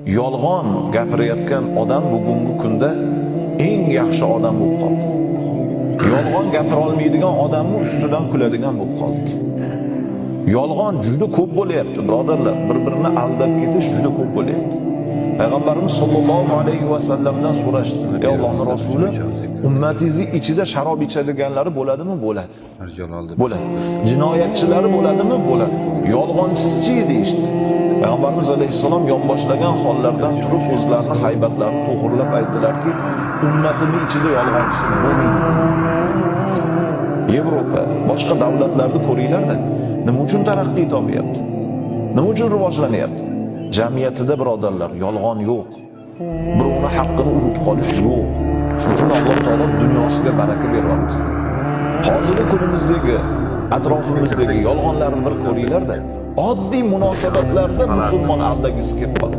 Yolg'on gapirayotgan odam bugungi kunda eng yaxshi odam bo'lib qoldi. Yolg'on gapira olmaydigan odamni ustidan kuladigan bo'lib qoldik. Yolg'on juda ko'p bo'lyapti, birodarlar. Bir-birini aldab ketish juda ko'p bo'lyapti. Payg'ambarimiz sollallohu alayhi va sallamdan so'rashdi: "Ey Allohning rasuli, ummatingizni ichida sharob ichadiganlari bo'ladimi?" Bo'ladi. Bo'ladi. Jinoyatchilari bo'ladimi? Bo'ladi. Yolg'onchisi-chi deyishdi. Payg'ambarimiz alayhissalom yonboshlagan hollardan turib o'zlarini haybatlarini to'g'rilab aytdilarki, ummatimning ichida yolg'onchisi bo'lmaydi. Yevropa, boshqa davlatlarni ko'ringlar-da, nima uchun taraqqiy topyapti? Nima uchun rivojlanyapti? Jamiyatida birodarlar, yolg'on yo'q. Birovning haqqini urib qolish yo'q. Shuning uchun Alloh taolo dunyosiga baraka beryapti. Hozirgi kunimizdagi atrofimizdagi yolg'onlarni bir ko'ringlar-da, oddiy munosabatlarda musulmon aldagisi kelib qoldi.